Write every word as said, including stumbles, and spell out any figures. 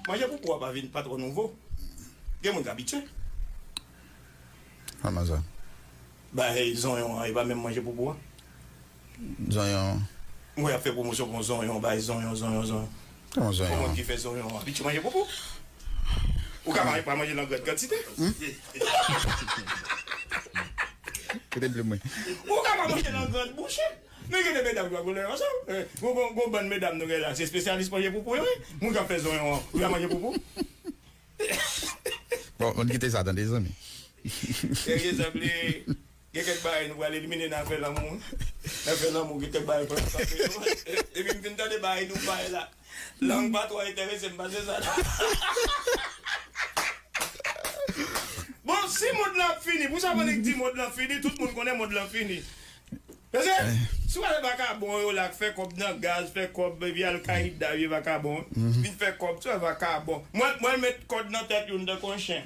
Manje poupou a pa vin pa twò nouvo. Gen moun k abitye. Kòman sa? Bay zonyon an, e pa menm manje poupou a. Zonyon. Mwen ap fè pwomosyon pou zonyon, bay zonyon, zonyon, zonyon. Kòman Pou moun zonyon? Ki fè zonyon an, abitye manje poupou. Ou ka pa manje l an gran kantite. Kote m plim mwen? Ou ka pa manje l an gran bouche. Men gen de medam ki pa koule ansanm. Gon gon gon bann medam nou gen la, se espesyalis manje poupou yo wi. Moun k ap fè zonyon an, ou ka manje poupou. Bon, ann kite sa tande zanmi. Gen egzanp li, gen kèk bagay nou pral elimine nan afè lanmou. Nan afè lanmou, gen kèk bagay pral frape nou. Epi m fin tande bagay nou bay la. Lang pa twò enterese m pase sa. Bon, si mond lan ap fini, pou sa moun ki di mond lan fini, tout moun konnen mond lan fini. Paske si w ale vakabon yo la k fè kòb nan gaz, fè kòb epi Al-Qaida vye vakabon, vin fè kòb, se yon vakabon. Mwen mwen met kòd nan tèt youn tankou yon chen.